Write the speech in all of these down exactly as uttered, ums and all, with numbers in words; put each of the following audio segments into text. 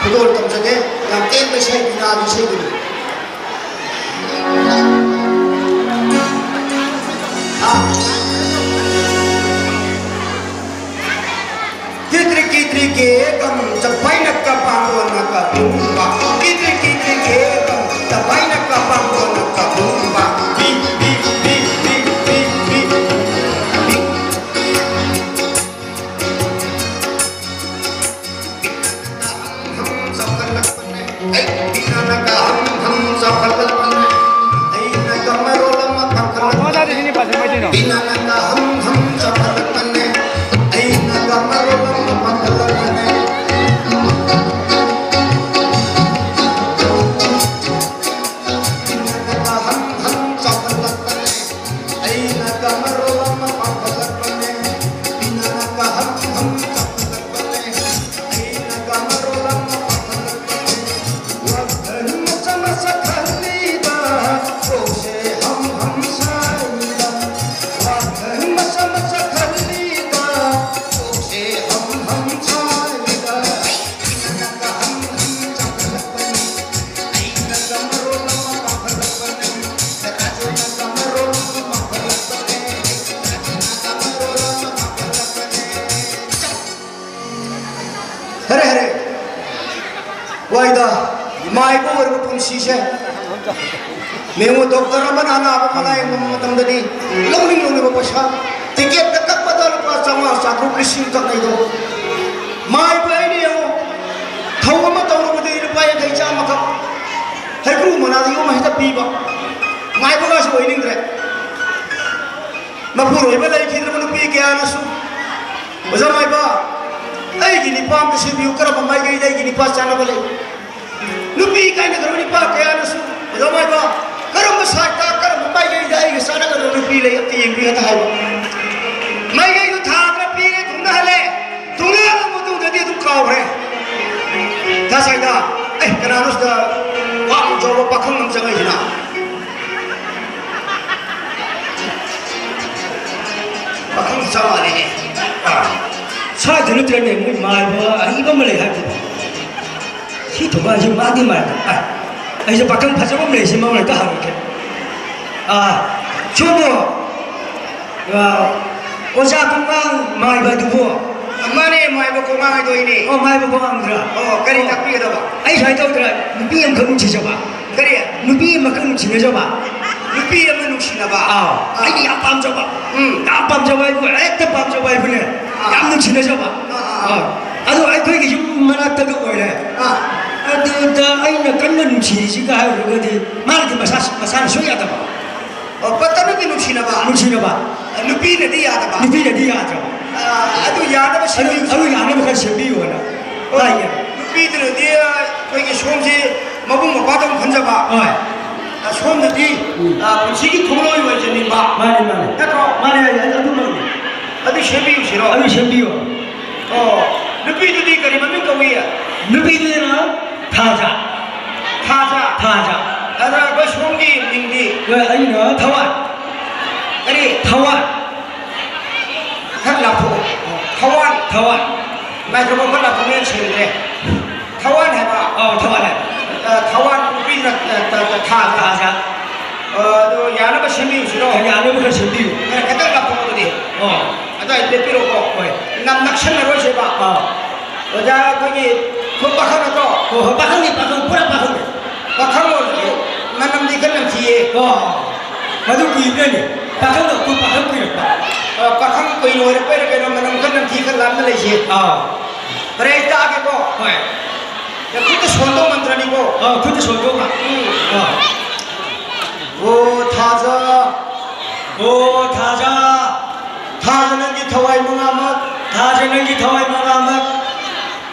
ꯈꯨꯗꯣꯜ ꯇꯝꯖꯒꯦ꯫ ꯌꯥꯝ ꯇꯦꯟꯕ ꯏꯁꯩ, ꯕꯤꯅꯥꯒꯤ ꯏꯁꯩꯗꯨꯅꯤ꯫ ꯀꯤꯗ꯭ꯔꯤ ꯀꯤꯗ꯭ꯔꯤ ꯒꯦꯒꯝ ꯆꯄꯥꯏꯅ ꯀꯄꯥꯡꯒꯣꯅ ꯀꯕꯨꯝꯕ꯫ ꯀꯤꯗ꯭ꯔꯤ ꯀꯤꯗ꯭ꯔꯤ ꯒꯦꯒꯝ ꯆꯄꯥꯏꯅ ꯀꯄꯥꯡꯒꯣꯅ ꯀꯕꯨꯝꯕ꯫ ꯕꯤ, ꯕꯤ, ꯕꯤ꯫ ꯆꯥꯎꯈꯠꯂꯛꯄꯅꯦ꯫ ꯑꯩ ꯕꯤꯅꯥꯅꯒ ꯍꯝ ꯍꯝ ꯆꯥꯎꯈꯠꯂꯛꯄꯅꯦ꯫ ꯑꯩꯅꯒ ꯃꯔꯣꯜ ꯑꯃ ꯄꯥꯈꯠꯂꯛꯄꯅꯦ꯫ ꯕꯤꯅꯥꯅꯒ ꯍꯝ ꯍꯝ ꯆꯥꯎꯈꯠꯂꯛꯄꯅꯦ꯫ ꯑꯩꯅꯒ ꯃꯔꯣꯜ ꯑꯃ ꯄꯥꯈꯠꯂꯛꯄꯅꯦ꯫ ꯕꯤꯅꯥꯅꯒ ꯍꯝ ꯍꯝ ꯆꯥꯎꯈꯠꯂꯛꯄꯅꯦ꯫ ꯑꯩꯅꯒ ꯃꯔꯣꯜ ꯑꯃ ꯄꯥꯈꯠꯂꯛꯄꯅꯦ꯫ ꯕꯤꯅꯥꯅꯒ ꯍꯝ ꯍꯝ ꯆꯥꯎꯈꯠꯂꯛꯄꯅꯦ꯫ ꯑꯩꯅꯒ ꯃꯔꯣꯜ ꯑꯃ ꯄꯥꯈꯠꯂꯛꯄꯅꯦ꯫ ꯋꯥꯈꯜ ꯃꯆꯥ ꯃꯆꯥ ꯈꯜꯂꯤꯗ, ꯀꯣꯛꯁꯦ ꯍꯝ ꯍꯝ ꯁꯥꯏꯗ꯫ ꯋꯥꯈꯜ ꯃꯆꯥ ꯃꯆꯥ ꯈꯜꯂꯤꯗ, ꯀꯣꯛꯁꯦ ꯍꯝ ꯍꯝ ꯁꯥꯏꯗ꯫ ꯍꯔꯦ, ꯍꯔꯦ꯫ ꯋꯥꯏꯗ, ꯃꯥꯏꯕ ꯑꯣꯏꯔꯕ ꯄꯨꯟꯁꯤꯁꯦ꯫ ꯃꯦꯡꯉꯣ ꯗꯣꯛꯇꯔ ꯑꯃꯅ ꯑꯅꯥꯕ ꯑꯃ ꯂꯥꯌꯦꯡꯕ ꯃꯇꯝꯗꯗꯤ ꯂꯧꯅꯤꯡ ꯂꯧꯅꯤꯡꯕ ꯄꯩꯁꯥ, ꯇꯤꯀꯦꯠꯇ ꯀꯛꯄꯗ ꯂꯨꯄꯥ ꯆꯥꯝꯃꯉꯥ, ꯆꯥꯇ꯭ꯔꯨꯛ, ꯂꯤꯁꯤꯡ ꯀꯛꯅꯩꯗꯣ꯫ ꯃꯥꯏꯕ ꯑꯩꯅ ꯌꯦꯡꯉꯣ, ꯊꯧ ꯑꯃ ꯇꯧꯔꯨꯕꯗꯤ ꯂꯨꯄꯥ ꯌꯥꯡꯈꯩ, ꯆꯥꯝꯃ ꯀꯛ, ꯍꯩꯀ꯭ꯔꯨ ꯃꯅꯥꯗ ꯌꯣꯝꯃ ꯍꯦꯛꯇ ꯄꯤꯕ꯫ ꯃꯥꯏꯕꯒꯁꯨ ꯑꯣꯏꯅꯤꯡꯗ꯭ꯔꯦ꯫ ꯃꯄꯨꯔꯣꯏꯕ ꯂꯩꯈꯤꯗ꯭ꯔꯕ ꯅꯨꯄꯤ ꯀꯌꯥꯅꯁꯨ, "ꯑꯣꯖꯥ ꯃꯥꯏꯕ, ꯑꯩꯒꯤ ꯅꯤꯄꯥ ꯑꯝꯇ ꯁꯦꯝꯕꯤꯌꯨ, ꯀꯔꯝꯕ ꯃꯥꯏꯀꯩꯗ ꯑꯩꯒꯤ ꯅꯤꯄꯥ ꯆꯥꯅꯕ ꯂꯩ?" ꯅꯨꯄꯤ ꯀꯥꯏꯅꯈ꯭ꯔꯕ ꯅꯤꯄꯥ ꯀꯌꯥꯅꯁꯨ, "ꯑꯣꯖꯥ ꯃꯥꯏꯕ, ꯀꯔꯝꯕ ꯁꯥꯏꯠꯇ, ꯀꯔꯝꯕ ꯃꯥꯏꯀꯩꯗ ꯑꯩꯒ ꯆꯥꯟꯅꯒꯗꯕ ꯅꯨꯄꯤ ꯂꯩ, ꯑꯝꯇ ꯌꯦꯡꯕꯤꯌꯨ" ꯍꯦꯛꯇ ꯍꯥꯏꯕ꯫ ꯃꯥꯏꯀꯩꯗꯨ ꯊꯥꯗꯅ ꯄꯤꯔꯦ, ꯊꯨꯡꯅꯍꯜꯂꯦ꯫ ꯊꯨꯡꯅꯍꯜꯂꯕ ꯃꯇꯨꯡꯗꯗꯤ ꯑꯗꯨꯝ ꯀꯥꯎꯈ꯭ꯔꯦ꯫ ꯊꯥ ꯁ꯭ꯋꯥꯏꯗ, "ꯑꯦ, ꯀꯅꯥꯅꯣ ꯁꯤꯗ ꯋꯥꯡ ꯆꯥꯎꯕ ꯄꯥꯈꯪ ꯑꯃ ꯆꯪꯉꯛꯏꯁꯤꯅ?" ꯄꯥꯈꯪ ꯃꯆꯥ ꯃꯥꯜꯂꯤꯅꯦ꯫ ꯑꯥ, ꯁ꯭ꯋꯥꯏꯗ ꯅꯠꯇ꯭ꯔꯅꯦ ꯃꯣꯏ ꯃꯥꯏꯕ ꯑꯔꯤꯕ ꯑꯃ ꯂꯩ ꯍꯥꯏꯕꯗꯨꯕꯣ? ꯊꯧꯕꯥꯜꯁꯤ ꯃꯥꯗꯤ ꯃꯥꯏꯕ꯫ ꯑ, ꯑꯩꯁꯦ ꯄꯥꯈꯪ ꯐꯖꯕ ꯑꯃ ꯂꯩꯁꯤ, ꯃꯉꯣꯟꯗ ꯍꯪꯉꯛꯀꯦ꯫ ꯑ, ꯁꯣꯝꯕꯨ, ꯑ, ꯑꯣꯖꯥ ꯀꯣꯡꯉꯥꯡ ꯃꯥꯏꯕ ꯑꯗꯨꯕꯨ? ꯃꯥꯅꯦ, ꯃꯥꯏꯕ ꯀꯣꯡꯉꯥꯡ ꯍꯥꯏꯗꯣ ꯑꯩꯅꯦ꯫ ꯑꯣ, ꯃꯥꯏꯕ ꯀꯣꯡꯉꯥꯡꯗꯨꯔꯥ? ꯑꯣ, ꯀꯔꯤ ꯑꯣ꯫ ꯇꯥꯛꯄꯤꯒꯗꯕ? ꯑꯩ ꯁꯨꯃꯥꯏꯅ ꯇꯧꯗ꯭ꯔꯥ, ꯅꯨꯄꯤ ꯑꯃꯈꯛ ꯅꯨꯡꯁꯤꯖꯕ꯫ ꯀꯔꯤ? ꯅꯨꯄꯤ ꯑꯃꯈꯛ ꯅꯨꯡꯁꯤꯅꯖꯕ꯫ ꯅꯨꯄꯤ ꯑꯃ ꯅꯨꯡꯁꯤꯅꯕ? ꯑꯥꯎ, ꯑꯥ꯫ ꯑꯩꯅ ꯌꯥꯝ ꯄꯥꯝꯖꯕ꯫ ꯎꯝ꯫ ꯌꯥꯝ ꯄꯥꯝꯖꯕ ꯍꯥꯏꯕꯨ, ꯍꯦꯛꯇ ꯄꯥꯝꯖꯕ ꯍꯥꯏꯕꯨꯅꯦ, ꯑꯥ꯫ ꯌꯥꯝ ꯅꯨꯡꯁꯤꯅꯖꯕ꯫ ꯑꯥ, ꯑꯥ, ꯑꯥ꯫ ꯑꯥ꯫ ꯑꯗꯣ ꯑꯩꯈꯣꯏꯒꯤ ꯌꯨꯝ ꯃꯅꯥꯛꯇꯒ ꯑꯣꯏꯔꯦ꯫ ꯑꯥ꯫ ꯑꯗꯨꯗ ꯑꯩꯅ ꯀꯟꯅ ꯅꯨꯡꯁꯤꯔꯤꯁꯤꯒ ꯍꯥꯏꯔꯨꯔꯒꯗꯤ, ꯃꯥꯅꯗꯤ ꯃꯁꯥ, ꯃꯁꯥꯅ ꯁꯨꯡꯌꯥ ꯌꯥꯗꯕ꯫ ꯑꯣ, ꯄꯠꯇꯅꯨꯒꯤ ꯅꯨꯡꯁꯤꯅꯕ? ꯅꯨꯡꯁꯤꯅꯕ꯫ ꯅꯨꯄꯤꯅꯗꯤ ꯌꯥꯗꯕ? ꯅꯨꯄꯤꯅꯗꯤ ꯌꯥꯗ꯭ꯔꯕ꯫ ꯑꯥ, ꯑꯗꯨ ꯌꯥꯅꯕ ꯑꯗꯨ, ꯁꯤꯟꯕꯤꯌꯨ꯫ ꯑꯗꯨ ꯌꯥꯅꯕ ꯈꯔ ꯁꯦꯝꯕꯤꯌꯨ ꯍꯥꯏꯅ ꯑꯣ, ꯍꯥꯏꯒꯦ꯫ ꯅꯨꯄꯤꯗꯨꯅꯗꯤ, ꯑ, ꯑꯩꯈꯣꯏꯒꯤ ꯁꯣꯝꯁꯤ ꯃꯕꯨꯡ ꯃꯧꯄ꯭ꯋꯥꯗꯧꯅ ꯈꯟꯖꯕ꯫ ꯍꯣꯏ꯫ ꯑ, ꯁꯣꯝꯗꯗꯤ, ꯎꯝ꯫ ꯑ, ꯄꯨꯟꯁꯤꯒꯤ ꯈꯣꯡꯂꯣꯏ ꯑꯣꯏꯖꯅꯤꯡꯕ꯫ ꯃꯥꯅꯤ, ꯃꯥꯅꯤ꯫ ꯅꯠꯇ꯭ꯔꯣ? ꯃꯥꯅꯤ, ꯃꯥꯅꯤ, ꯑꯗꯨ, ꯑꯗꯨꯃꯛꯅꯤ꯫ ꯑꯗꯨ ꯁꯦꯝꯕꯤꯌꯨꯁꯤꯔꯣ? ꯑꯗꯨ ꯁꯦꯝꯕꯤꯌꯨ꯫ ꯑꯣ, ꯅꯨꯄꯤꯗꯨꯗꯤ ꯀꯔꯤ ꯃꯃꯤꯡ ꯀꯧꯏ? ꯅꯨꯄꯤꯗꯨꯅ ꯊꯥꯖ꯫ ꯊꯥꯖ? ꯊꯥꯖ꯫ ꯑꯗ ꯑꯩꯈꯣꯏ ꯁꯣꯝꯒꯤ ꯃꯤꯡꯗꯤ? ꯑꯩꯅ ꯊꯋꯥꯟ꯫ ꯀꯔꯤ? ꯊꯋꯥꯟ꯫ ꯈꯔ ꯂꯥꯞꯊꯣꯛꯑꯣ꯫ ꯊꯋꯥꯟ꯫ ꯊꯋꯥꯟ꯫ Microphone ꯈꯔ ꯂꯥꯞꯊꯣꯛꯑꯣ, ꯃꯌꯦꯛ ꯁꯦꯡꯗ꯭ꯔꯦ꯫ ꯊꯋꯥꯟ ꯍꯥꯏꯕ? ꯑꯧ, ꯊꯋꯥꯟ ꯍꯥꯏꯕ꯫ ꯑ, ꯊꯋꯥꯟ ꯅꯨꯄꯤꯗꯨꯅ, ꯑ, ꯊ-, ꯊ-, ꯊꯥꯖ꯫ ꯊꯥꯖ꯫ ꯑ, ꯑꯗꯨ ꯌꯥꯅꯕ ꯁꯦꯝꯕꯤꯌꯨꯁꯤꯔꯣ? ꯌꯥꯅꯕ ꯈꯔ ꯁꯦꯝꯕꯤꯌꯨ꯫ ꯈꯔ ꯈꯤꯇꯪ ꯂꯥꯞꯊꯣꯛꯑꯣ ꯑꯗꯨꯗꯤ꯫ ꯑꯣ꯫ ꯑꯗꯨꯋꯥꯏꯗ ꯂꯦꯞꯄꯤꯔꯣꯀꯣ꯫ ꯍꯣꯏ꯫ ꯌꯥꯝ ꯅꯛꯁꯟꯅꯔꯣꯏꯁꯦꯕ꯫ ꯑꯥ꯫ ꯑꯣꯖꯥ, ꯑꯩꯈꯣꯏꯒꯤ ꯁꯣꯝ ꯄꯥꯈꯪ ꯅꯠꯇ꯭ꯔꯣ? ꯍꯣꯏ, ꯍꯣꯏ, ꯄꯥꯈꯪꯅꯤ, ꯄꯥꯈꯪ, ꯄꯨꯔꯥ ꯄꯥꯈꯪꯅꯤ꯫ ꯄꯥꯈꯪ ꯑꯣꯏꯔꯁꯨ ꯃꯅꯝꯗꯤ ꯈꯔ ꯅꯝꯊꯤꯌꯦ꯫ ꯑꯣ, ꯃꯗꯨ ꯀꯨꯏꯕ꯭ꯔꯅꯦ? ꯄꯥꯈꯪ, ꯑꯩꯈꯣꯏ ꯄꯥꯈꯪ ꯀꯨꯏꯔꯛꯄ꯫ ꯑ, ꯄꯥꯈꯪ ꯀꯨꯏꯅ ꯑꯣꯏꯔꯛꯄꯩꯔ ꯀꯩꯅꯣ, ꯃꯅꯝ ꯈꯔ ꯅꯝꯊꯤ, ꯈꯔ ꯂꯥꯞꯅ ꯂꯩꯁꯦ꯫ ꯑꯥ꯫ ꯐꯔꯦ, ꯑꯩ ꯇꯥꯛꯑꯒꯦꯀꯣ꯫ ꯍꯣꯏ꯫ ꯈꯨꯠꯇ ꯁꯣꯟꯗꯧ ꯃꯟꯇ꯭ꯔꯅꯤꯀꯣ꯫ ꯑꯥ, ꯈꯨꯠꯇ ꯁꯣꯟꯗꯧꯕ꯫ ꯎꯝ꯫ ꯑꯥ꯫ ꯑꯣ ꯊꯥꯖ꯫ ꯑꯣ ꯊꯥꯖ꯫ ꯊꯥꯖ ꯅꯪꯒꯤ ꯊꯋꯥꯏ ꯃꯉꯥꯃꯛ꯫ ꯊꯥꯖ ꯅꯪꯒꯤ ꯊꯋꯥꯏ ꯃꯉꯥꯃꯛ꯫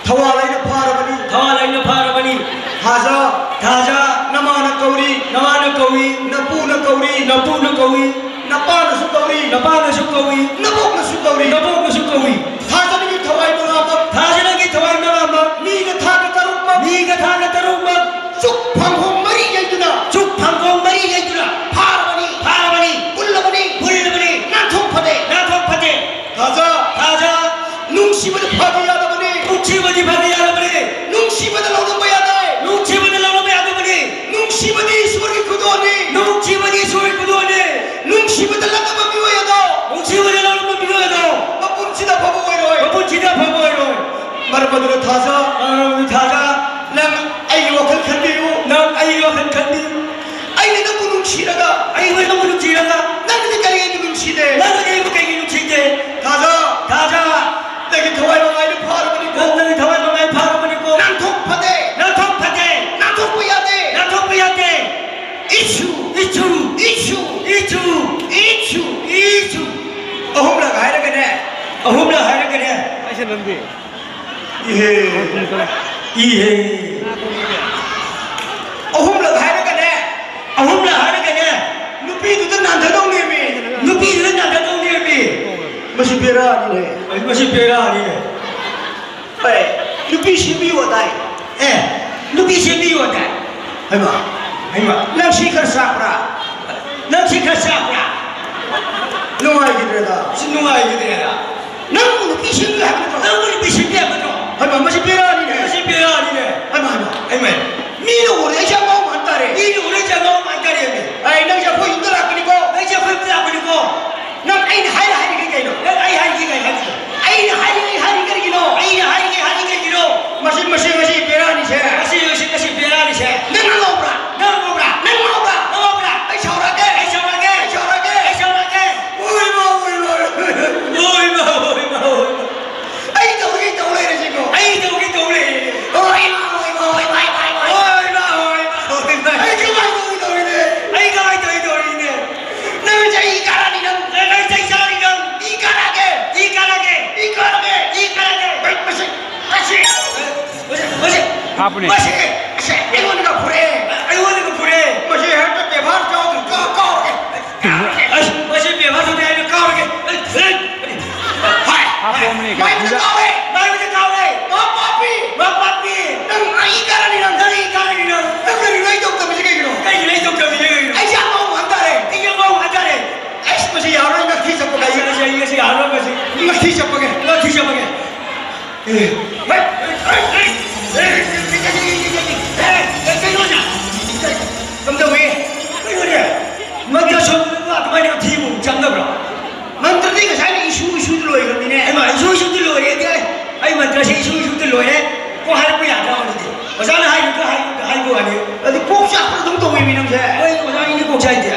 ꯊꯋꯥꯜ ꯑꯩꯅ ꯐꯥꯔꯕꯅꯤ꯫ ꯊꯋꯥꯜ ꯑꯩꯅ ꯐꯥꯔꯕꯅꯤ꯫ ꯊꯥꯖ꯫ ꯊꯥꯖ꯫ ꯅꯃꯥꯅ ꯀꯧꯔꯤ꯫ ꯅꯃꯥꯅ ꯀꯧꯏ꯫ ꯅꯄꯨꯅ ꯀꯧꯔꯤ꯫ ꯅꯄꯨꯅ ꯀꯧꯏ꯫ ꯅꯄꯥꯅꯁꯨ ꯀꯧꯔꯤ꯫ ꯅꯄꯥꯅꯁꯨ ꯀꯧꯏ꯫ ꯅꯕꯣꯛꯅꯁꯨ ꯀꯧꯔꯤ꯫ ꯅꯕꯣꯛꯅꯁꯨ ꯀꯧꯏ꯫ ꯊꯥꯖ ꯅꯪꯒꯤ ꯊꯋꯥꯏ ꯃꯉꯥꯃꯛ꯫ ꯊꯥꯖ ꯅꯪꯒꯤ ꯊꯋꯥꯏ ꯃꯉꯥꯃꯛ꯫ ꯃꯤꯒ ꯊꯥꯒ ꯇꯔꯨꯛꯃꯛ꯫ ꯃꯤꯒ ꯊꯥꯒ ꯇꯔꯨꯛꯃꯛ꯫ ꯆꯨꯛ ꯐꯪꯒꯣꯝ ꯃꯔꯤ ꯌꯩꯗꯨꯅ꯫ ꯆꯨꯛ ꯐꯪꯒꯣꯝ ꯃꯔꯤ ꯌꯩꯗꯨꯅ꯫ ꯐꯥꯔꯕꯅꯤ꯫ ꯐꯥꯔꯕꯅꯤ꯫ ꯄꯨꯜꯂꯕꯅꯤ꯫ ꯄꯨꯜꯂꯕꯅꯤ꯫ ꯅꯥꯟꯊꯣꯛ ꯐꯗꯦ꯫ ꯅꯥꯟꯊꯣꯛ ꯐꯗꯦ꯫ ꯊꯥꯖ꯫ ꯊꯥꯖ꯫ ꯅꯨꯡꯁꯤꯕꯗꯤ ꯐꯕ ꯌꯥꯗꯕꯅꯤ꯫ ꯅꯨꯡꯁꯤꯕꯗꯤ ꯐꯕ ꯌꯥꯗꯕꯅꯤ꯫ ꯅꯨꯡꯁꯤꯕꯗ ꯂꯧꯔꯝꯕ ꯌꯥꯗ꯫ ꯅꯨꯡꯁꯤꯕꯗꯤ ꯏꯁꯣꯔꯒꯤ ꯈꯨꯗꯣꯜꯅꯤ꯫ ꯅꯨꯡꯁꯤꯕꯗꯤ ꯏꯁꯣꯔꯒꯤ ꯈꯨꯗꯣꯜꯅꯤ꯫ ꯅꯨꯡꯁꯤꯕꯗ ꯂꯛꯅꯕ ꯃꯤꯑꯣꯏ ꯑꯗꯣ ꯅꯨꯡꯁꯤꯕꯗ ꯂꯛꯅꯕ ꯃꯤꯑꯣꯏ ꯑꯗꯣ ꯃꯄꯨꯟꯁꯤꯗ ꯑꯐꯕ ꯑꯣꯏꯔꯣꯏ꯫ ꯃꯄꯨꯟꯁꯤꯗ ꯑꯐꯕ ꯑꯣꯏꯔꯣꯏ꯫ ꯃꯔꯝ ꯑꯗꯨꯅ ꯊꯥꯖ, ꯃꯔꯝ ꯑꯗꯨꯅ ꯊꯥꯖ, ꯅꯪ ꯑꯩꯒꯤ ꯋꯥꯈꯜ ꯈꯟꯕꯤꯌꯨ꯫ ꯅꯪ ꯑꯩꯒꯤ ꯋꯥꯈꯜ ꯈꯟꯕꯤꯌꯨ꯫ ꯑꯩꯅ ꯅꯪꯕꯨ ꯅꯨꯡꯁꯤꯔꯒ, ꯑꯩꯅ ꯅꯪꯕꯨ ꯅꯨꯡꯁꯤꯔꯒ, ꯅꯪꯅꯗꯤ ꯀꯔꯤ ꯑꯩꯕꯨ ꯅꯨꯡꯁꯤꯗꯦ? ꯅꯪꯅꯗꯤ ꯑꯩꯕꯨ ꯀꯩꯒꯤ ꯅꯨꯡꯁꯤꯗꯦ? ꯊꯥꯖ, ꯊꯥꯖ, ꯅꯪꯒꯤ ꯊꯋꯥꯏ ꯃꯉꯥꯏꯗꯨ ꯐꯥꯔꯕꯅꯤꯀꯣ꯫ ꯅꯪ, ꯅꯪꯒꯤ ꯊꯋꯥꯏ ꯃꯉꯥꯏ ꯐꯥꯔꯕꯅꯤꯀꯣ꯫ ꯅꯥꯟꯊꯣꯛ ꯐꯗꯦ꯫ ꯅꯥꯟꯊꯣꯛ ꯐꯗꯦ꯫ ꯅꯥꯟꯊꯣꯛꯄ ꯌꯥꯗꯦ꯫ ꯅꯥꯟꯊꯣꯛꯄ ꯌꯥꯗꯦ꯫ ꯏꯁꯨ꯫ ꯏꯁꯨ꯫ ꯏꯁꯨ꯫ ꯏꯁꯨ꯫ ꯏꯁꯨ꯫ ꯏꯁꯨ꯫ ꯑꯍꯨꯝꯂꯛ ꯍꯥꯏꯔꯒꯅꯦ꯫ ꯑꯍꯨꯝꯂꯛ ꯍꯥꯏꯔꯒꯅꯦ꯫ ꯑꯩꯁꯦ ꯅꯪꯗꯤ꯫ ꯏꯍꯦ꯫ ꯏꯍꯦ꯫ ꯑꯍꯨꯝꯂꯛ ꯍꯥꯏꯔꯒꯅꯦ꯫ ꯑꯍꯨꯝꯂꯛ ꯍꯥꯏꯔꯒꯅꯦ꯫ ꯅꯨꯄꯤꯗꯨꯗ ꯅꯥꯟꯊꯗꯧꯅꯦꯃꯤ꯫ ꯅꯨꯄꯤꯗꯨꯗ ꯅꯥꯟꯊꯗꯧꯅꯦꯃꯤ꯫ ꯃꯁꯤ ꯕꯦꯔꯥꯅꯤꯅꯦ꯫ ꯃꯁꯤ ꯕꯦꯔꯥꯅꯤꯅꯦ꯫ ꯑꯦ, ꯅꯨꯄꯤ ꯁꯦꯝꯕꯤꯌꯣ ꯗꯥꯏ꯫ ꯑꯦ, ꯅꯨꯄꯤ ꯁꯦꯝꯕꯤꯌꯣ ꯗꯥꯏ꯫ ꯍꯩꯃꯥ꯫ ꯍꯩꯃꯥ꯫ ꯅꯪ ꯁꯤ ꯈꯔ ꯆꯥꯛꯄ꯭ꯔꯥ? ꯅꯪ ꯁꯤ ꯈꯔ ꯆꯥꯛꯄ꯭ꯔꯥ? ꯅꯨꯡꯉꯥꯏꯈꯤꯗ꯭ꯔꯦꯗ꯫ ꯁꯤ ꯅꯨꯡꯉꯥꯏꯈꯤꯗ꯭ꯔꯦꯗ꯫ ꯅꯪꯕꯨ ꯅꯨꯄꯤ ꯁꯦꯝꯕꯤꯌꯨ ꯍꯥꯏꯕ ꯅꯠꯇ꯭ꯔꯣ? ꯅꯪꯕꯨ ꯅꯨꯄꯤ ꯁꯦꯝꯕꯤꯌꯨ ꯍꯥꯏꯕ ꯅꯠꯇ꯭ꯔꯣ? ꯍꯩꯃꯥ, ꯃꯁꯤ ꯕꯦꯔꯥꯅꯤꯅꯦ꯫ ꯃꯁꯤ ꯕꯦꯔꯥꯅꯤꯅꯦ꯫ ꯍꯩꯃꯥ, ꯍꯩꯃꯥ꯫ ꯍꯩꯃꯥ꯫ ꯃꯤꯅ ꯎꯔꯦ ꯑꯩꯁꯦ ꯑꯉꯥꯎꯕ ꯃꯥꯟ ꯇꯥꯔꯦ꯫ ꯃꯤꯅ ꯎꯔꯦ ꯑꯩꯁꯦ ꯑꯉꯥꯎꯕ ꯃꯥꯟ ꯇꯥꯔꯦꯃꯤ꯫ ꯑꯩ ꯅꯪꯁꯦ ꯑꯩꯈꯣꯏ ꯌꯨꯝꯗ ꯂꯥꯛꯄꯅꯤꯀꯣ꯫ ꯅꯪꯁꯦ ꯑꯩꯈꯣꯏ ꯌꯨꯝꯗ ꯂꯥꯛꯄꯅꯤꯀꯣ꯫ ꯅꯪ ꯑꯩꯅ ꯍꯥꯏꯔ ꯍꯥꯏꯔꯤꯒꯦ ꯀꯩꯅꯣ? ꯅꯪ ꯑꯩ ꯍꯥꯏꯔꯤꯒꯦ ꯀꯩ ꯍꯥꯏꯔꯤꯒꯦ? ꯑꯩꯅ ꯍꯥꯏꯔꯤꯒꯦ ꯍꯥꯏꯔꯤ ꯀꯔꯤꯒꯤꯅꯣ? ꯑꯩꯅ ꯍꯥꯏꯔꯤꯒꯦ ꯍꯥꯏꯔꯤ ꯀꯩꯒꯤꯅꯣ? ꯃꯁꯤ, ꯃꯁꯤ, ꯃꯁꯤ ꯕꯦꯔꯥꯅꯤꯁꯦ꯫ ꯃꯁꯤ, ꯃꯁꯤ, ꯃꯁꯤ ꯕꯦꯔꯥꯅꯤꯁꯦ꯫ ꯅꯪ ꯉꯥꯎꯕ꯭ꯔꯥ? ꯅꯪ ꯉꯥꯎꯕ꯭ꯔꯥ? ꯅꯪ ꯉꯥꯎꯕ꯭ꯔꯥ? ꯅꯪ ꯉꯥꯎꯕ꯭ꯔꯥ? ꯑꯩ ꯁꯥꯎꯔꯛꯑꯒꯦ꯫ ꯑꯩ ꯁꯥꯎꯔꯛꯑꯒꯦ꯫ ꯑꯩ ꯁꯥꯎꯔꯛꯑꯒꯦ꯫ ꯑꯣꯏ ꯃꯥ, ꯑꯣꯏ ꯃꯥ, ꯑꯣꯏ ꯃꯥ꯫ ꯑꯣꯏ ꯃꯥ, ꯑꯣꯏ ꯃꯥ, ꯑꯣꯏ ꯃꯥ꯫ ꯑꯩ ꯇꯧꯔꯒꯦ ꯇꯧ ꯂꯩꯔꯁꯤꯀꯣ꯫ ꯑꯩ ꯇꯧꯒꯦ ꯇꯧ ꯂꯩꯔꯦ꯫ ꯑꯣꯏ ꯃꯥ, ꯑꯣꯏ ꯃꯥ, ꯑꯣꯏ ꯃꯥ, ꯑꯣꯏ ꯃꯥ꯫ ꯑꯣꯏ ꯃꯥ, ꯑꯣꯏ ꯃꯥ, ꯑꯣꯏ ꯃꯥ꯫ ꯑꯩ ꯀꯃꯥꯏ ꯇꯧꯒꯦ ꯇꯧꯔꯤꯅꯦ? ꯑꯩ ꯀꯃꯥꯏ ꯇꯧꯒꯦ ꯇꯧꯔꯤꯅꯦ? ꯅꯪ ꯆꯍꯤ ꯀꯥꯔꯛꯑꯅꯤ ꯅꯪ꯫ ꯅꯪ ꯆꯍꯤ ꯀꯥꯔꯛꯑꯅꯤ ꯅꯪ꯫ ꯏ ꯀꯥꯔꯛꯑꯒꯦ꯫ ꯏ ꯀꯥꯔꯛꯑꯒꯦ꯫ ꯏ ꯀꯥꯔꯛꯑꯒꯦ꯫ ꯏ ꯀꯥꯔꯛꯑꯒꯦ꯫ ꯃꯁꯤ, ꯃꯁꯤ, ꯃꯁꯤ, ꯃꯁꯤ, ꯍꯥꯞꯄꯨꯅꯦ꯫ ꯃꯁꯤ, ꯃꯁꯤ ꯑꯩꯉꯣꯟꯗꯒ ꯐꯨꯔꯛꯑꯦ꯫ ꯑꯩꯉꯣꯟꯗꯒ ꯐꯨꯔꯛꯑꯦ꯫ ꯃꯁꯤ ꯍꯦꯛꯇ ꯕꯦꯕꯥꯔ ꯆꯥꯎꯗ꯭ꯔꯦ꯫ ꯀꯥꯎ-, ꯀꯥꯎꯔꯒꯦ꯫ ꯑꯁ, ꯃꯁꯤ ꯕꯦꯕꯥꯔ ꯆꯥꯎꯗ꯭ꯔꯦ ꯍꯥꯏꯅ ꯀꯥꯎꯔꯒꯦ꯫ ꯍꯥꯏ꯫ ꯍꯥꯞꯄꯣꯝꯅꯦ ꯃꯥꯏꯕꯗ ꯀꯩꯅꯣ꯫ ꯀꯥꯎꯔꯦ꯫ ꯃꯥꯏꯕꯗ ꯀꯥꯎꯔꯦ꯫ ꯃꯥ ꯄꯥꯄꯤ꯫ ꯃꯥ ꯄꯥꯄꯤ꯫ ꯅꯪ ꯑꯩ ꯀꯥꯔꯛꯑꯅꯤ ꯅꯪ꯫ ꯅꯪ ꯑꯩ ꯀꯥꯔꯛꯑꯅꯤ ꯅꯪ꯫ ꯅꯪ ꯀꯔꯤꯅꯣ ꯑꯩ ꯇꯧꯗꯕꯁꯤ ꯀꯩꯒꯤꯅꯣ? ꯀꯩꯒꯤꯅꯣ ꯑꯩ ꯇꯧꯗꯕꯁꯤ ꯀꯩꯒꯤꯅꯣ? ꯑꯩꯁꯦ ꯑꯉꯥꯎꯕ ꯍꯥꯏꯇꯥꯔꯦ꯫ ꯑꯩꯁꯦ ꯑꯉꯥꯎꯕ ꯍꯥꯏꯇꯥꯔꯦ꯫ ꯑꯁ, ꯃꯁꯤ ꯌꯥꯔꯣꯏ, ꯉꯛꯊꯤ ꯆꯠꯄꯒ ꯑꯩ꯫ ꯃꯁꯤ, ꯃꯁꯤ ꯌꯥꯔꯣꯏ, ꯃꯁꯤ꯫ ꯉꯛꯊꯤ ꯆꯠꯄꯒꯦ꯫ ꯉꯛꯊꯤ ꯆꯠꯄꯒꯦ꯫ ꯑꯦ, ꯍꯦ, ꯍꯦ, ꯍꯦ, ꯀꯩꯅꯣꯅꯦ? ꯋꯥꯅꯤ꯫ ꯑꯗꯨ ꯀꯣꯛ ꯆꯥꯛꯄ ꯑꯗꯨꯝ ꯇꯧꯋꯤꯃꯤ ꯅꯪꯁꯦ꯫ ꯍꯣꯏ, ꯑꯣꯖꯥ, ꯑꯩꯗꯤ ꯀꯣꯛ ꯆꯥꯏꯗꯦ꯫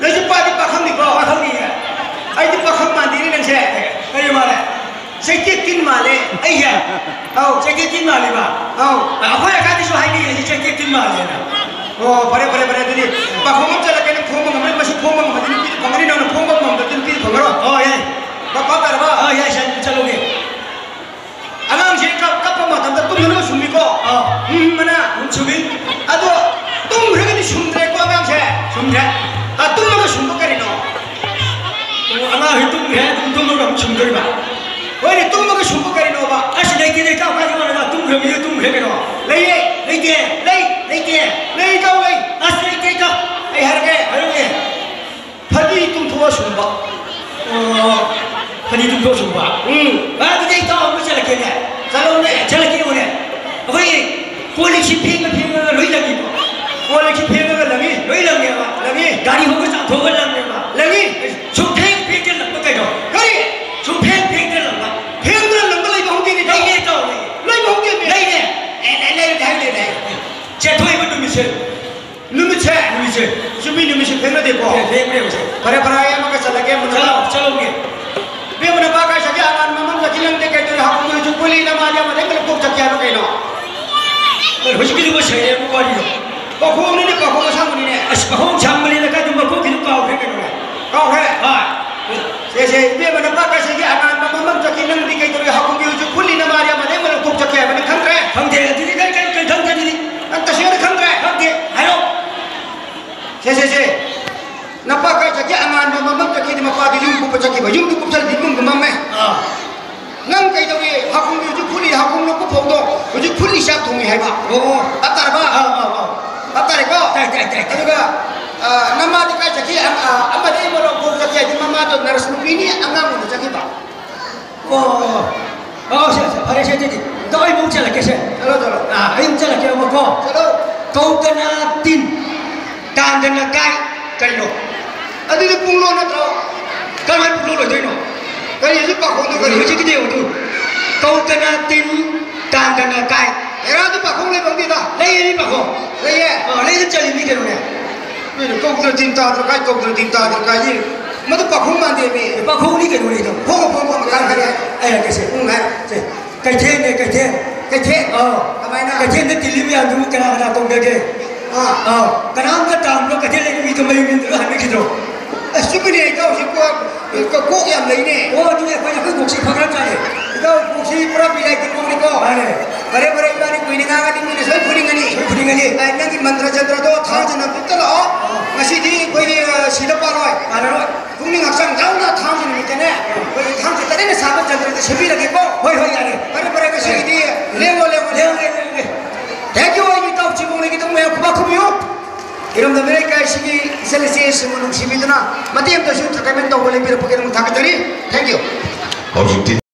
ꯅꯪꯁꯦ ꯄꯥꯗꯤ ꯄꯥꯈꯪꯅꯤꯀꯣ? ꯄꯥꯈꯪꯅꯤꯅꯦ꯫ ꯑꯩꯗꯤ ꯄꯥꯈꯪ ꯃꯥꯟꯗꯦꯅꯦ ꯅꯪꯁꯦ꯫ ꯀꯔꯤ ꯃꯥꯜꯂꯦ? ꯆꯩꯇꯦꯛ ꯇꯤꯟ ꯃꯥꯜꯂꯦ꯫ ꯑꯩꯁꯦ? ꯑꯧ꯫ ꯆꯩꯇꯦꯛ ꯇꯤꯟ ꯃꯥꯜꯂꯤꯕ? ꯑꯧ꯫ ꯑꯩꯈꯣꯏ ꯂꯩꯀꯥꯏꯗꯁꯨ ꯍꯥꯏꯅꯩ ꯑꯩꯁꯦ ꯆꯩꯇꯦꯛ ꯇꯤꯟ ꯃꯥꯜꯂꯦꯅ꯫ ꯑꯣ, ꯐꯔꯦ, ꯐꯔꯦ, ꯐꯔꯦ꯫ ꯑꯗꯨꯗꯤ ꯄꯥꯈꯣꯡ ꯑꯃ ꯆꯠꯂꯛꯀꯦ, ꯅꯪ ꯐꯣꯡꯕ ꯉꯝꯃꯅꯤ꯫ ꯃꯁꯤ ꯐꯣꯡꯕ ꯉꯝꯃꯗꯤ ꯅꯨꯄꯤꯗꯤ ꯐꯪꯒꯅꯤ, ꯅꯪꯅ ꯐꯣꯡꯕ ꯉꯝꯗ꯭ꯔꯗꯤ ꯅꯨꯄꯤꯗꯤ ꯐꯪꯉꯔꯣꯏ꯫ ꯑꯣ, ꯌꯥꯏ꯫ ꯚꯥꯞ, ꯚꯥꯞ ꯇꯥꯔꯕ? ꯑꯣ, ꯌꯥꯏ, ꯁꯦ, ꯆꯠꯂꯨꯒꯦ꯫ ꯑꯉꯥꯡꯁꯦ ꯀꯞ-, ꯀꯞꯄ ꯃꯇꯝꯗ ꯇꯨꯝꯗꯅꯕ ꯁꯨꯝꯃꯤꯀꯣ꯫ ꯑꯥ꯫ ꯎꯝ, ꯃꯅꯥ꯫ ꯎꯝ, ꯁꯨꯝꯃꯤ꯫ ꯑꯗꯣ ꯇꯨꯝꯈ꯭ꯔꯒꯗꯤ ꯁꯨꯝꯗ꯭ꯔꯦꯀꯣ ꯑꯉꯥꯡꯁꯦ꯫ ꯁꯨꯝꯗ꯭ꯔꯦ꯫ ꯑ, ꯇꯨꯝꯃꯒ ꯁꯨꯝꯕ ꯀꯔꯤꯅꯣ? ꯑꯣ, ꯑꯉꯥꯡꯁꯦ ꯇꯨꯝꯈ꯭ꯔꯦ, ꯑꯗꯨꯝ ꯇꯨꯝꯃꯒ ꯑꯃꯨꯛ ꯁꯨꯝꯗꯣꯔꯤꯕ? ꯍꯣꯏꯅꯦ, ꯇꯨꯝꯃꯒ ꯁꯨꯝꯕ ꯀꯔꯤꯅꯣꯕ? ꯑꯁ, ꯂꯩꯇꯦ, ꯂꯩꯇꯦ, ꯏꯇꯥꯎ, ꯀꯥꯏ ꯆꯠꯈ꯭ꯔꯕꯅꯣ? ꯇꯨꯝꯈ꯭ꯔꯕꯅꯤ, ꯇꯨꯝꯈ꯭ꯔꯦ ꯀꯩꯅꯣ꯫ ꯂꯩꯌꯦ꯫ ꯂꯩꯇꯦ꯫ ꯂꯩ꯫ ꯂꯩꯇꯦ꯫ ꯂꯩ, ꯏꯇꯥꯎ, ꯂꯩ꯫ ꯑꯁ, ꯂꯩꯇꯦ, ꯏꯇꯥꯎ꯫ ꯑꯩ ꯍꯥꯏꯔꯒꯦ꯫ ꯍꯥꯏꯔꯛꯑꯣꯅꯦ꯫ ꯐꯗꯤ ꯇꯨꯝꯊꯣꯛꯑ ꯁꯨꯝꯕ꯫ ꯑꯣ, ꯐꯗꯤ ꯇꯨꯝꯊꯣꯛꯑ ꯁꯨꯝꯕ꯫ ꯎꯝ꯫ ꯑ, ꯑꯗꯨꯗꯤ ꯑꯩ ꯏꯇꯥꯎ ꯑꯃ ꯆꯠꯂꯛꯀꯦꯅꯦ꯫ ꯆꯠꯂꯣꯅꯦ꯫ ꯆꯠꯂꯛꯀꯦ ꯌꯦꯡꯉꯨꯅꯦ꯫ ꯑꯩꯈꯣꯏꯒꯤ ꯀꯣꯜ ꯂꯤꯛꯁꯤ ꯐꯦꯡꯉ ꯐꯦꯡꯉꯒ ꯂꯣꯏ ꯂꯪꯉꯤꯀꯣ꯫ ꯀꯣꯜ ꯂꯤꯛꯁꯤ ꯐꯦꯡꯉꯒ ꯂꯪꯉꯤ? ꯂꯣꯏ ꯂꯪꯉꯦꯕ꯫ ꯂꯪꯉꯤ? ꯒꯥꯔꯤ ꯍꯧꯕ ꯆꯥꯝꯊꯣꯛꯑꯒ ꯂꯪꯉꯦꯕ꯫ ꯂꯪꯉꯤ? ꯁꯨꯝ ꯐꯦꯡ ꯐꯦꯡꯗ ꯂꯪꯕ ꯀꯩꯅꯣ? ꯀꯔꯤ? ꯁꯨꯝ ꯐꯦꯡ ꯐꯦꯡꯗ ꯂꯪꯕ꯫ ꯐꯦꯡꯗꯨꯅ ꯂꯪꯕ ꯂꯩꯕ ꯍꯧꯗꯦꯅꯦ, ꯏꯇꯥꯎ꯫ ꯂꯩꯅꯦ, ꯏꯇꯥꯎ, ꯂꯩ꯫ ꯂꯩꯕ ꯍꯧꯗꯦꯅꯦ꯫ ꯂꯩꯅꯦ꯫ ꯑꯦ, ꯂꯩ, ꯂꯩ, ꯂꯩ, ꯂꯩ, ꯂꯩ꯫ ꯆꯦꯟꯊꯣꯛꯏꯕ ꯅꯨꯃꯤꯠꯁꯦ꯫ ꯅꯨꯃꯤꯠꯁꯦ? ꯅꯨꯃꯤꯠꯁꯦ꯫ ꯆꯨꯝꯃꯤ, ꯅꯨꯃꯤꯠꯁꯦ ꯐꯦꯡꯅꯗꯦꯀꯣ? ꯑꯦ, ꯐꯦꯡꯕꯅꯦ ꯉꯁꯥꯏ꯫ ꯐꯔꯦ, ꯐꯔꯦ, ꯑꯩ ꯑꯃꯒ ꯆꯠꯂꯒꯦ, ꯃꯨꯟꯅꯕ꯫ ꯆꯠꯂꯣ, ꯆꯠꯂꯣꯒꯦ꯫ ꯏꯕꯦꯝꯃ, ꯅꯄꯥ ꯀꯥꯏ ꯆꯠꯈꯤ? ꯑꯉꯥꯟꯕ ꯃꯃꯝ ꯆꯠꯈꯤ, ꯅꯪꯗꯤ ꯀꯩꯗꯧꯔꯤ? ꯍꯥꯀꯨꯝ ꯍꯧꯖꯤꯛ ꯄꯨꯜꯂꯤ, ꯅꯃꯥꯗꯤ ꯑꯃꯗꯩ ꯑꯃ ꯂꯧꯊꯣꯛ ꯆꯠꯈꯤ ꯍꯥꯏꯕ ꯀꯩꯅꯣ? ꯀꯩꯅꯣ, ꯍꯧꯖꯤꯛꯀꯤꯗꯨꯕꯨ ꯁꯩꯔꯦꯡꯒꯤ ꯋꯥꯔꯤꯔꯣ? ꯄꯥꯈꯣꯡꯅꯤꯅꯦ, ꯄꯥꯈꯣꯡ ꯑꯁꯥꯡꯕꯅꯤꯅꯦ꯫ ꯑꯁ, ꯄꯥꯈꯣꯡ ꯁꯥꯡꯕꯅꯤꯅ ꯀꯥꯏꯗ ꯃꯀꯣꯛꯀꯤꯗꯨ ꯀꯥꯎꯈ꯭ꯔꯦ ꯀꯩꯅꯣꯅꯦ? ꯀꯥꯎꯈ꯭ꯔꯦ? ꯍꯣꯏ꯫ ꯁꯦ, ꯁꯦ, ꯏꯕꯦꯝꯃ, ꯅꯄꯥ ꯀꯥꯏ ꯆꯠꯈꯤ? ꯑꯉꯥꯟꯕ ꯃꯃꯝ ꯆꯠꯈꯤ, ꯅꯪꯗꯤ ꯀꯩꯗꯧꯔꯤ? ꯍꯥꯀꯨꯝꯒꯤ ꯍꯧꯖꯤꯛ ꯄꯨꯜꯂꯤ, ꯅꯃꯥꯗꯤ ꯑꯃꯗꯩ ꯑꯃ ꯂꯧꯊꯣꯛ ꯆꯠꯈꯤ ꯍꯥꯏꯕ ꯅꯪ ꯈꯪꯗ꯭ꯔꯦ? ꯈꯪꯗꯦ, ꯑꯗꯨꯗꯤ ꯀꯔꯤ, ꯀꯔꯤ, ꯀꯔꯤ ꯈꯪꯗꯦ ꯑꯗꯨꯗꯤ? ꯅꯪ ꯇꯁꯦꯡꯅ ꯈꯪꯗ꯭ꯔꯦ? ꯈꯪꯗꯦ, ꯍꯥꯏꯔꯣ꯫ ꯁꯦ, ꯁꯦ, ꯁꯦ꯫ ꯅꯄꯥ ꯀꯥꯏ ꯆꯠꯈꯤ? ꯑꯉꯥꯟꯕ ꯃꯃꯝ ꯆꯠꯈꯤꯗꯤ ꯃꯄꯥꯗꯨ ꯌꯨꯝ ꯀꯨꯞꯄ ꯆꯠꯈꯤꯕ꯫ ꯌꯨꯝꯗꯨ ꯀꯨꯞꯁꯜꯂꯗꯤ ꯏꯃꯨꯡꯗꯨ ꯃꯝꯃꯦ꯫ ꯑꯥ꯫ ꯅꯪ ꯀꯩꯗꯧꯔꯤ? ꯍꯥꯀꯨꯝꯒꯤ ꯍꯧꯖꯤꯛ ꯐꯨꯠꯂꯤ, ꯍꯥꯀꯨꯝꯅ ꯀꯨꯞꯐꯧꯗꯣ ꯍꯧꯖꯤꯛ ꯐꯨꯠꯂꯤ, ꯆꯥꯛ ꯊꯣꯡꯉꯤ ꯍꯥꯏꯕ꯫ ꯑꯣ꯫ ꯚꯥꯞ ꯇꯥꯔꯕ? ꯑꯥ, ꯑꯥ, ꯑꯥ꯫ ꯚꯥꯞ ꯇꯥꯔꯦꯀꯣ? ꯇꯥꯏ, ꯇꯥꯏ, ꯇꯥꯏ, ꯇꯥꯏ꯫ ꯑꯗꯨꯒ, ꯑ, ꯅꯃꯥꯗꯤ ꯀꯥꯏ ꯆꯠꯈꯤ? ꯑ, ꯑ, ꯑꯃꯗꯤ ꯑꯃ ꯂꯧꯊꯣꯛ ꯆꯠꯈꯤ ꯍꯥꯏꯗꯤ ꯃꯃꯥꯗꯣ ꯅꯔꯁ ꯅꯨꯄꯤꯅꯤ, ꯑꯉꯥꯡ ꯑꯣꯏꯅ ꯆꯠꯈꯤꯕ꯫ ꯑꯣ, ꯑꯣ, ꯑꯣ꯫ ꯑꯣ, ꯁꯦ, ꯁꯦ, ꯐꯔꯦ, ꯁꯦ, ꯑꯗꯨꯗꯤ꯫ ꯑꯗꯣ ꯑꯩ ꯑꯃꯨꯛ ꯆꯠꯂꯛꯀꯦ, ꯁꯦ꯫ ꯆꯠꯂꯣ, ꯆꯠꯂꯣ꯫ ꯑꯥ, ꯑꯩ ꯑꯃꯨꯛ ꯆꯠꯂꯛꯀꯦꯕꯀꯣ꯫ ꯆꯠꯂꯣ꯫ ꯀꯧꯗꯅ ꯇꯤꯟ, ꯇꯥꯟꯗꯅ ꯀꯥꯏ꯫ ꯀꯩꯅꯣ? ꯑꯗꯨꯗꯤ ꯄꯨꯡꯂꯣꯟ ꯅꯠꯇ꯭ꯔꯣ? ꯀꯔꯝꯍꯥꯏꯅ ꯄꯨꯡꯂꯣꯟ ꯑꯣꯏꯗꯣꯏꯅꯣ? ꯀꯔꯤ ꯍꯧꯖꯤꯛ ꯄꯥꯈꯣꯡꯗꯣ ꯀꯔꯤ? ꯍꯧꯖꯤꯛꯀꯤꯗꯤ ꯌꯦꯡꯉꯨ ꯇꯨ꯫ ꯀꯧꯗꯅ ꯇꯤꯟ, ꯇꯥꯟꯗꯅ ꯀꯥꯏ꯫ ꯍꯦꯔꯥ, ꯑꯗꯨ ꯄꯥꯈꯣꯡ ꯂꯩꯕ ꯈꯪꯗꯦꯗ꯫ ꯂꯩꯌꯦ, ꯄꯥꯈꯣꯡ꯫ ꯂꯩꯌꯦ꯫ ꯑ, ꯂꯩꯗ ꯆꯠꯂꯤꯅꯤ ꯀꯩꯅꯣꯅꯦ꯫ ꯅꯣꯏꯅ ꯀꯧꯗ꯭ꯔ ꯇꯤꯟ ꯇꯥꯗ꯭ꯔ ꯀꯥꯏ, ꯀꯧꯗ꯭ꯔ ꯇꯤꯟ ꯇꯥꯗ꯭ꯔ ꯀꯥꯏ? ꯃꯗꯨ ꯄꯥꯈꯣꯡ ꯃꯥꯟꯗꯦ ꯃꯤ꯫ ꯄꯥꯈꯣꯡꯅꯤ ꯀꯩꯅꯣꯅꯦ ꯑꯗꯣ꯫ ꯐꯣꯡꯉꯣ, ꯐꯣꯡꯉꯣ, ꯃꯈꯥ ꯈꯔ꯫ ꯑꯩ ꯍꯥꯏꯔꯛꯀꯦꯁꯦ꯫ ꯎꯝ, ꯍꯥꯏꯔꯣ꯫ ꯁꯦ, ꯀꯩꯊꯦꯜꯅꯦ, ꯀꯩꯊꯦꯜ꯫ ꯀꯩꯊꯦꯜ? ꯑꯥ꯫ ꯀꯃꯥꯏꯅ? ꯀꯩꯊꯦꯜꯗ ꯇꯤꯜꯂꯤ ꯃꯌꯥꯝꯗꯨꯕꯨ ꯀꯅꯥ ꯀꯅꯥ ꯀꯧꯅꯒꯦ? ꯑꯥ꯫ ꯑꯥ, ꯀꯅꯥꯝꯇ ꯇꯥꯡꯕ꯭ꯔꯣ? ꯀꯩꯊꯦꯜ ꯂꯩꯕ ꯃꯤꯗꯣ ꯃꯌꯨꯝ ꯌꯨꯝꯗ ꯂꯣꯏ ꯍꯟꯅꯈꯤꯗ꯭ꯔꯣ? ꯑꯁ, ꯆꯨꯝꯃꯤꯅꯦ, ꯏꯇꯥꯎꯁꯤ ꯀꯣꯛ, ꯀꯣꯛ ꯌꯥꯝ ꯂꯩꯅꯦ꯫ ꯑꯣ, ꯑꯗꯨꯅꯦ, ꯑꯩꯈꯣꯏ, ꯑꯩꯈꯣꯏ ꯀꯣꯛꯁꯤ ꯐꯈ꯭ꯔꯕꯖꯥꯠꯅꯦ꯫ ꯏꯇꯥꯎ ꯀꯣꯛꯁꯤ ꯄꯨꯔꯥ ꯕꯤꯂꯥꯏꯇꯤ ꯀꯣꯛꯅꯤꯀꯣ꯫ ꯃꯥꯅꯦ꯫ ꯐꯔꯦ, ꯐꯔꯦ, ꯏꯕꯥꯅꯤ ꯀꯨꯏꯅ ꯉꯥꯡꯉꯗꯤ ꯃꯤꯅ ꯁꯣꯏ ꯐꯨꯅꯤꯡꯒꯅꯤ꯫ ꯁꯣꯏ ꯐꯨꯅꯤꯡꯒꯅꯤ꯫ ꯑꯦ, ꯅꯪꯒꯤ ꯃꯟꯇ꯭ꯔ ꯖꯟꯇ꯭ꯔꯗꯣ ꯊꯥꯡꯖꯅ ꯑꯝꯇ ꯂꯥꯛꯑꯣ꯫ ꯑꯥ꯫ ꯉꯁꯤꯗꯤ ꯑꯩꯈꯣꯏꯒꯤ, ꯑ, ꯁꯤꯗ ꯄꯥꯜꯂꯣꯏ꯫ ꯄꯥꯜꯂꯔꯣꯏ꯫ ꯄꯨꯛꯅꯤꯡ ꯍꯛꯆꯥꯡ ꯌꯥꯎꯅ ꯊꯥꯡꯖ ꯅꯨꯃꯤꯠꯇꯅꯦ, ꯑꯩꯈꯣꯏꯒꯤ ꯊꯥꯡꯖ ꯇꯔꯦꯠꯅ ꯁꯥꯕ ꯖꯟꯇ꯭ꯔꯗ ꯁꯦꯝꯕꯤꯔꯒꯦꯀꯣ꯫ ꯍꯣꯏ, ꯍꯣꯏ, ꯌꯥꯔꯦ꯫ ꯐꯔꯦ, ꯐꯔꯦ, ꯉꯁꯤꯒꯤꯗꯤ ꯂꯦꯡꯉꯣ, ꯂꯦꯡꯉꯣ, ꯂꯦꯡꯉꯣ, ꯂꯦꯡꯉꯣ, ꯂꯦꯡꯉꯣ꯫ Thank you, ꯑꯩꯒꯤ ꯏꯇꯥꯎ ꯆꯤꯃꯨꯡꯂꯩꯒꯤꯗꯃꯛ ꯃꯌꯥꯝ ꯈꯨꯕꯥꯛ ꯈꯨꯕꯤꯌꯨ꯫ ꯏꯔꯝꯗꯝ ꯏꯔꯩꯀꯥꯏ ꯑꯁꯤꯒꯤ ꯏꯆꯜ ꯏꯆꯦꯁꯤꯡꯕꯨ ꯅꯨꯡꯁꯤꯕꯤꯗꯨꯅ ꯃꯇꯦꯡ ꯑꯃꯇꯁꯨ entertainment ꯇꯧꯕ ꯂꯦꯡꯕꯤꯔꯛꯄꯒꯤꯗꯃꯛ ꯊꯥꯒꯠꯆꯔꯤ꯫ Thank you꯫ ꯍꯧꯖꯤꯛꯇꯤ